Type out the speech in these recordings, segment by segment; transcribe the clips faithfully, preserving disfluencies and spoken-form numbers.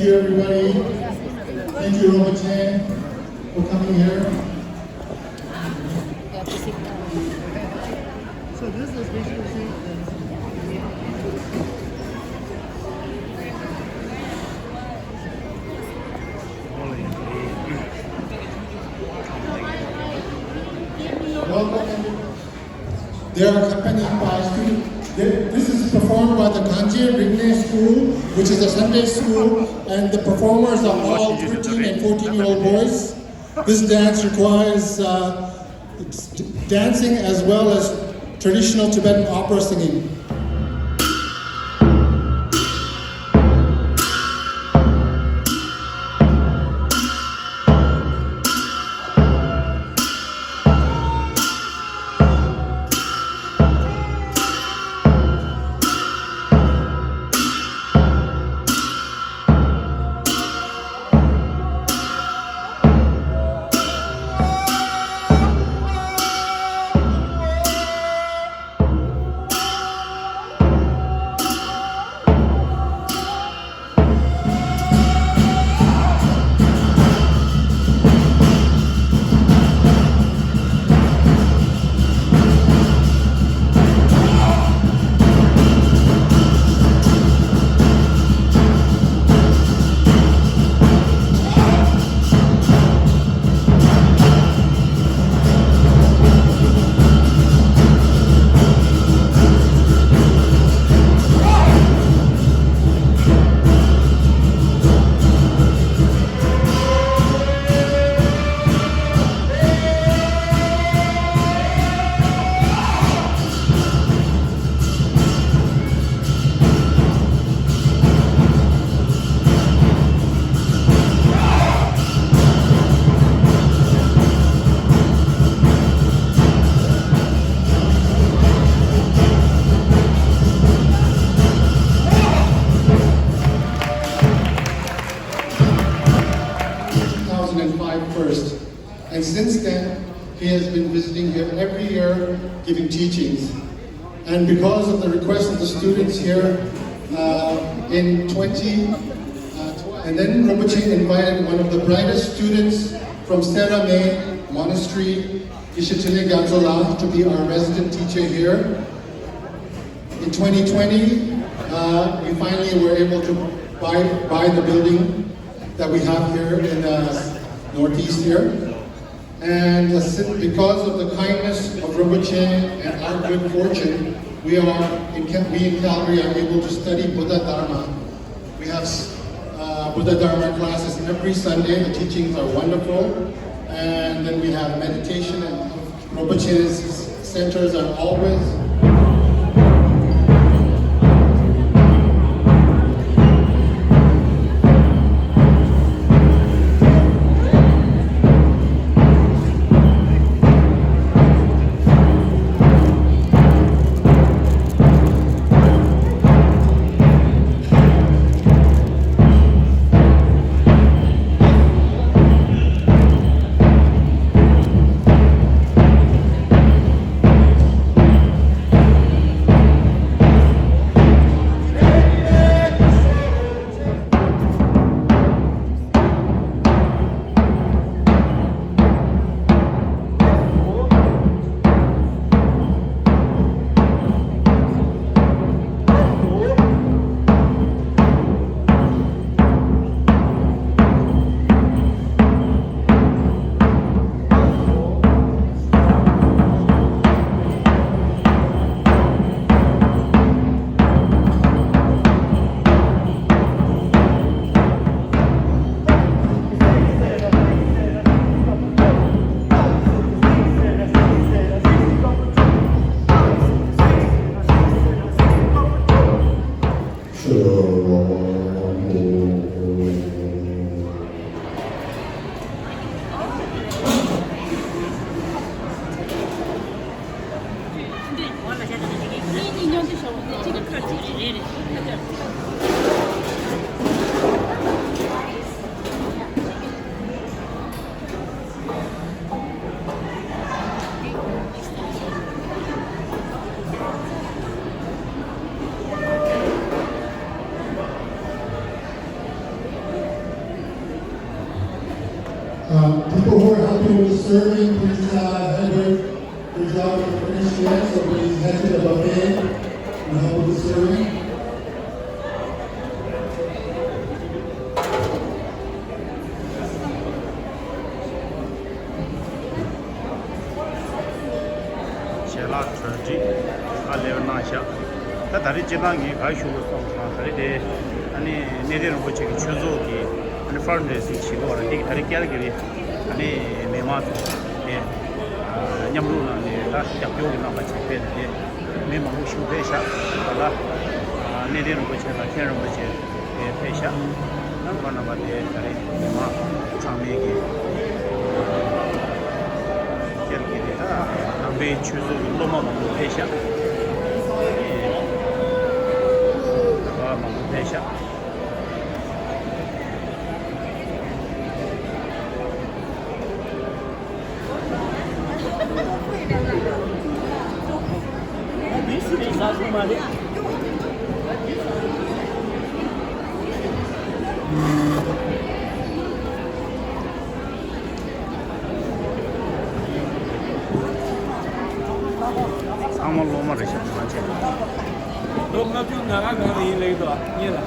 Thank you, everybody. Thank you, Rinpoche, for coming here. So this is basically saying Welcome, everyone. They are accompanied by students. They- This is performed by the Gangje Rinne School, which is a Sunday school, and the performers are all thirteen and fourteen-year-old boys. This dance requires uh, dancing as well as traditional Tibetan opera singing. Two thousand five first. And since then, he has been visiting here every year giving teachings. And because of the request of the students here, uh, in twenty, uh, and then Rinpoche invited one of the brightest students from Serame Monastery, Geshe Tele Gyaltso La, to be our resident teacher here. In twenty twenty, uh, we finally were able to buy, buy the building that we have here in the Northeast here. And, uh, si- because of the kindness of Rinpoche and our good fortune, we are in, Ca- we in Calgary are able to study Buddha Dharma. We have uh, Buddha Dharma classes every Sunday. The teachings are wonderful. And then we have meditation and Rinpoche's centers are always Uh, people who are helping with the serving, please, uh, head with, there's out the finish yet, so please head to the buffet and help with the serving. ཞལ་ལག་གྲ་སྒྲིག་ག་ལེ་བ་གནང་ཤག་ད་ད་རེས་སྤྱིར་བཏང་ངས་ག་ཞུ་དགོས་སོང་ཙང་ད་རེས་དེ་ཨ་ནི་གནས་བརྟན་རིན་པོ་ཆེ་གི་ཆོས་ཚོགས་ཀྱི་ཨ་ནི་ཕན་ཌ་རེ་སིང་བྱེད་དགོས་པ་ར་འདི་གི་ད་རེས་བསྐྱར་གི་རེད། ཨ་ནི་མི་མང་ཚོ་དེ་མཉམ་རུབ་གནང་ནས་ད་རྒྱབ་སྐྱོར་གི་གནང་པ་བྱས་ཕེབས་ཏེ་མི་མང་པོ་ཞིག་ཕེབས་ཤག་ད་ལ་གནས་བརྟན་རིན་པོ་ཆེ་དང་མཁན་རིན་པོ་ཆེ་དེ་ཕེབས་ཤག་ནམ་མཁའ་ནང་པ་དེ་ད་རེས་མི་མང་ཚང་མས་ཀྱི་སྐྱེལ་གྱི་རེད། ད་ནང་པའི་ཆོས་ཚོགས་ཀྱི་སློབ་མ་མང་པོ་ཕེབས་ཤག་ཨེ། ད་མང་པོ་ཕེབས་ཤག་ཚང་མ་སློབ་མ་རེད་ཤག་མ་བྱས། ལོ་ལྔ་བཅུ་ང་ལྔ་གང་ལ་ཡིན་ལེགས་དོ་ཉེ་ལ།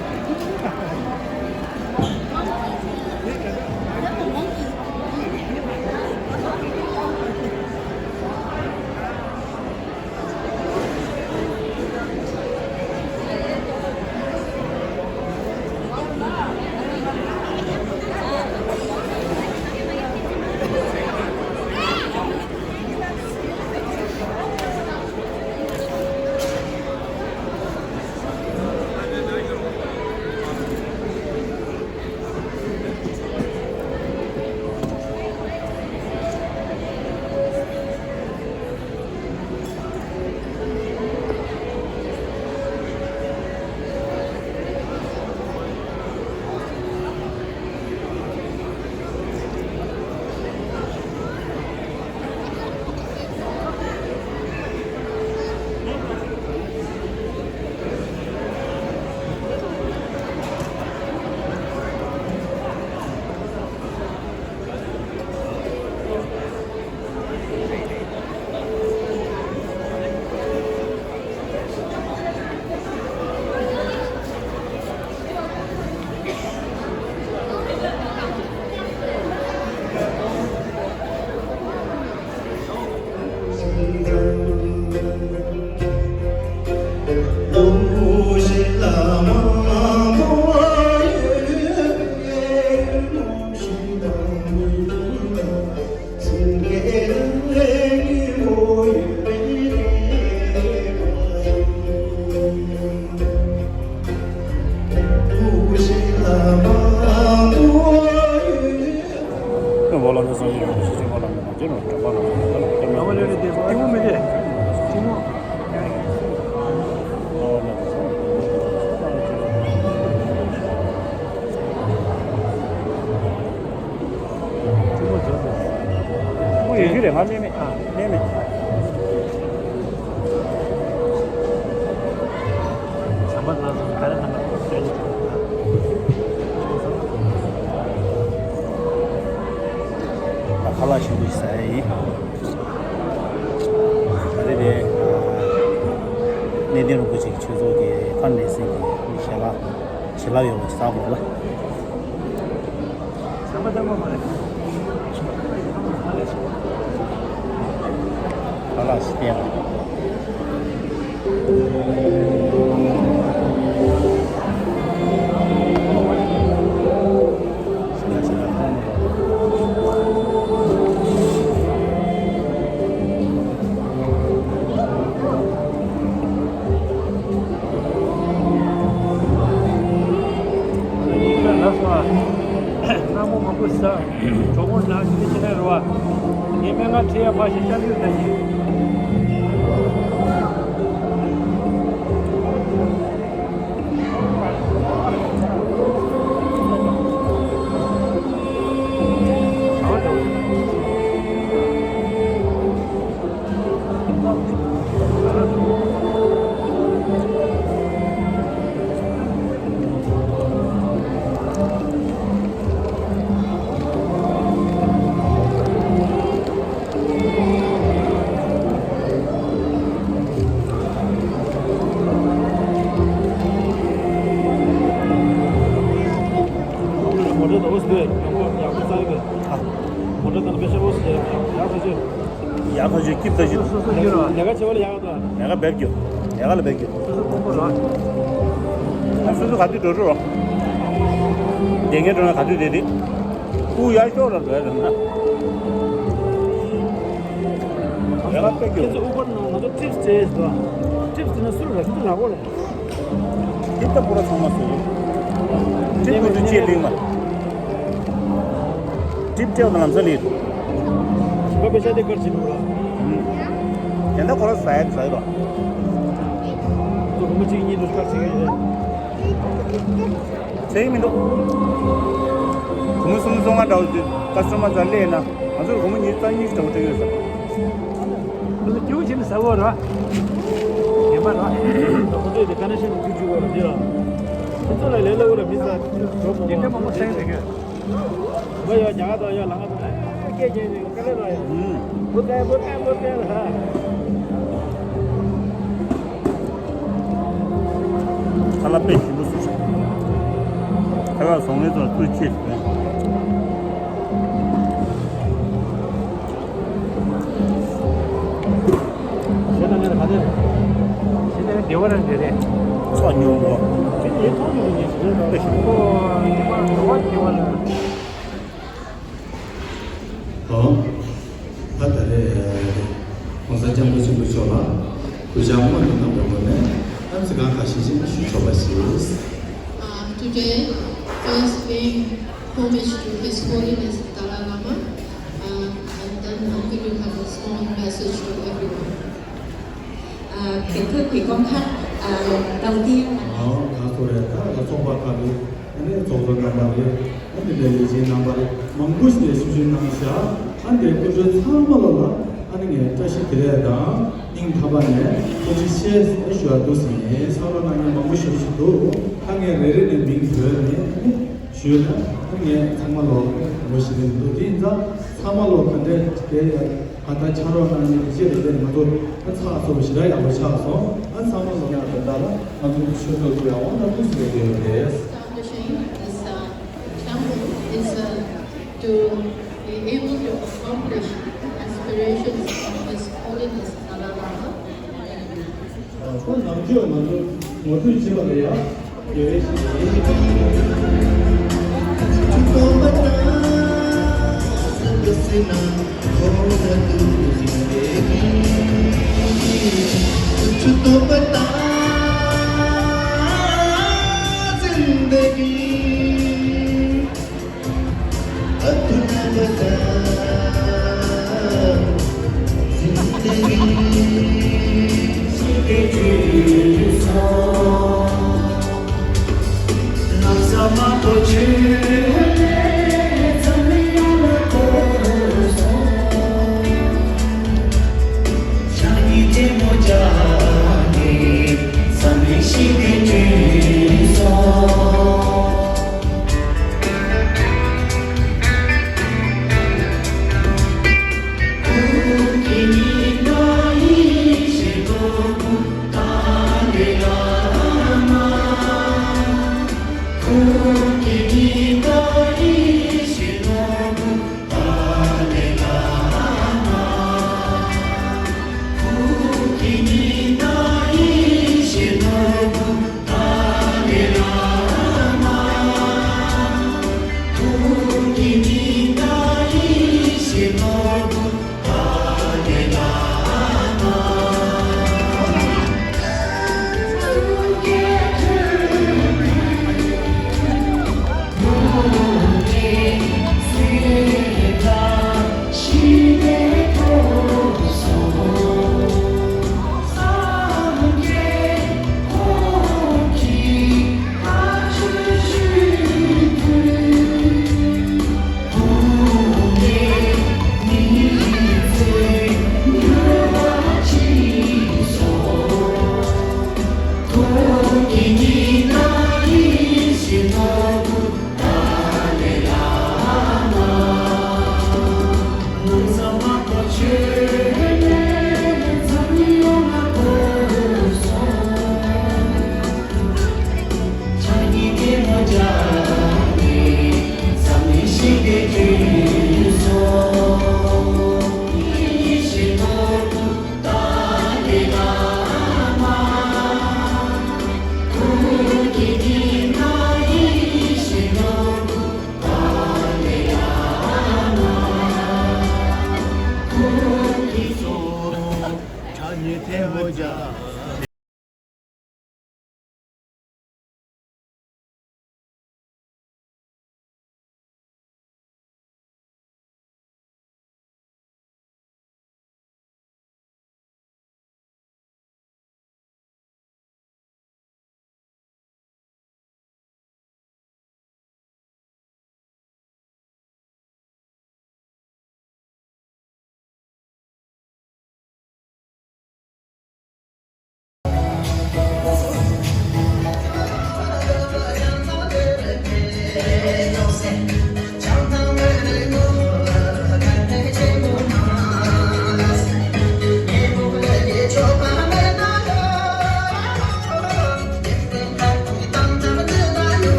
ཁོ་ཡོད་རྒྱུ་རེད། ང་གནས་མེད། ཨ། གནས་མེད། བྱམས་པ་ལ་སོང་ག་རེ་གནང་ག་རེ་ཁ་ལག་ཞིམ་པོ་ཞིག་ཟ་ཡ་ཡིན། ད་རེས་དེ་གནས་བརྟན་རིན་པོ་ཆེ་གི་ཆོས་ཚོགས་ཀྱི་ཕན་ཌ་རེ་སིང་གི་ཞལ་ལག་ཞལ་ལག་ཡོད་པ་ཟ་དགོས་ལ། བྱམས་པ་ལྟ་བུ་མ་རེད། ཁ་ལག་ཞིག་བསྟན་ལ། ལགས་སོ། སྣང་བ་མང་པོ་ཟ། གྲོགས་པོ་ནང་ཞིག་ཅི་ནས་རོ་བ། ངས་སྨན་ཁང་ཁྲིད་ཡ་ཕ་ཞིག་སྐྱབས་འཇུག་ཟ་ཡིན། ཡག་པོ་བཙལ་གི། ཨ། མོ་ཊ་དང་དཔེ་ཆ་པོ་ཟེར་ཡག་ཐག་ཆོད། ཡག་ཐག་ཆོད། སྐྱིད་ཐག་ཆོད། སོ་སོ་སོ་སོ་ཡོད་ར། ལས་ཀ་བྱེད་པ་ལ་ཡག་ད། ལས་ཀ་བེད་སྐྱོ། ལས་ཀ་ལ་བེད་སྐྱོ། སོ་སོ་ཁོང་ཁོ་ར། ཨ་སོ་སོ་ག་དུས་འགྲོ་འགྲོ་རོགས། དེ་ངས་འགྲོ་ན་ག་དུས་དེ་དེ། ཁུ་ཡག་ཤོག་ལ་འགྲོ་ཡ་རེད་ན། ལས་ཀ་བེད་སྐྱོ། ཁྱེད་ཚོ་ཨུ་བར་ནང་ང་ཚོ་ཊིབ་སི་སྤྲད་ཡོད་དོ། ཊིབ་སི་དེ་ན་སུ་ར་ཁྱེད་ཚོ་ལག་པོ་རེད། ཊིབ་ད་པོ་ར་ཚང་མ་སོ། ཊིབ་ཀུ་ཏུ་ཅེ་ལིང་མ། ཊིབ་སྤྲད་པ་ལམ་སང་ལེན། ཁོ་པེ་ཤ་དེ་ཀར་ཅི་ནུ་ར། དེ་འདྲ་ཁོ་ར་ཟ་ཡ་ཟ་ཡ་ར། ཏུ་རུ་མ་གཅིག་གཉིས་དུ་ཀར་ཅི་གི་རེད། ཚེ་མི་འདུག་སྒོར་མོ་སུམ་ཅུ་སོ་ལྔ་འདྲ་བོ་དེ་ཀ་སི་ཊོ་མར་ཚ་ལས་ན་ང་ཚོར་སྒོར་མོ་ཉིས་རྩ་གཉིས་ཀྱི་འདྲ་བོ་སྤྲད་ཡོད་ཟེར། ཁོ་ཚོ་སྐྱིད་པོ་བྱས་ནས་ཟ་གོ་ར། ངན་པ་ར། ཁོ་ཚོས་དེ་ཀ་ནེ་ཤན་བཅུག་བཅུག་གོ་ར་འདི་ར། ཁོ་ཚོ་ལ་ལས་སླ་བོ་ར་མི་ཟ་གྲོགས་མོ་དེ་འདྲ་མང་པོ་བསྲན་རེད་གི། ང་ཡོད་རྒྱ་གར་དང་ཡོད་ལ་ང་ཚོ་ཨ་སྐད་རྒྱག་ནས་དཀའ་ལས་ར་ཡོད། ཧུམ། བུ་ཀའི་བུ་ཀའི་བུ་ཀའི་ལ། ཁ་ལག་དཔེ་ཞིམ་པོ་བཟོས་ཤག་ཁ་ལག་བཟོ་མཁན་ཚོ་ལ་ཐུགས་རྗེ་ཆེ་ཞུ། ཚོགས་སྙོམས་པོ། དཔེ་ཞིམ་པོ། ཨོ། ད་ད་རེས་༸གོང་ས་༸སྐྱབས་མགོན་ཆེན་པོ་མཆོག་ལ་གུས་ཕྱག་སྔོན་དུ་བསྣམས་པའི་སྒོ་ནས་གནམ་གཟིགས་སྒང་ག་ཞིག་ཞིག་ཞུ་ཆོག་པ་ཞིག Uh, today, first paying homage to His Holiness Dalai Lama, uh, and then I'm going to have a small message to everyone. Uh, 给各位观看，呃，đầu tiên là ཨོ། ད་སོ་རེད། ད་ཚོགས་པ་ཁག་གི་ཨ་ནི་ཚོགས་གཙོ་རྣམ་པ་རེད། ཨ་ནི་འདྲ་ལས་བྱེད་རྣམ་པ་རེད། མང་པོ་ཞིག་ལ་ཞུ་ཞུ་གནང་བཞག་ཨ་ནི་སྐུ་མགྲོན་ཚང་མ་ལོ་ལ་ཨ་ནི་ངས་བཀྲ་ཤིས་བདེ་ལེགས་དང་སྙིང་ཐག་པ་ནས་ཐུགས་རྗེ་ཆེ་ཞུ་བ་འདུག་ཟེར་ནས་བསམ་བློ་གནང་མཁན་མང་པོ་ཞིག་ཞིག་འདུག་ད་ངས་རེ་རེ་ནས་མིང་བོས་ནས་ཨ་ནི་ཞུས་ན་ཨ་ནི་ངས་ཚང་མ་ལོ་ངོ་ཤེས་ཀྱི་འདུག་དེ་ཡིན་ཙང་ཚང་མ་ལོ་ག་འདྲས་བསྡད་ཡ། ཨ་ད་ཕྱག་རོགས་གནང་མཁན་གྱི་ཆེད་དུ་དེ་ང་ཚོ་ཨ་ཚགས་ཚུད་པོ་ཞེ་དྲག་ཡག་པོ་ཆགས་སོང་། ཨ་ཚང་མ་ལོ་ཡག་དོན་དག་ལ་ང་ཚོ་ཆོས་ཚོགས་ཀྱི་ཡག་དབང་དང་ཐུགས་སུ་ཡོད་རེད། Establishing this, uh, temple is, uh, to be able to accomplish aspirations of His Holiness Dalai Lama. ཁོང་ནམ་རྒྱུན་ང་ཚོ་ངོ་སྤྲོད་བྱེད་པ་ལ་ཡང་དགེ་བའི་བཤེས་གཉེན་ཡིན།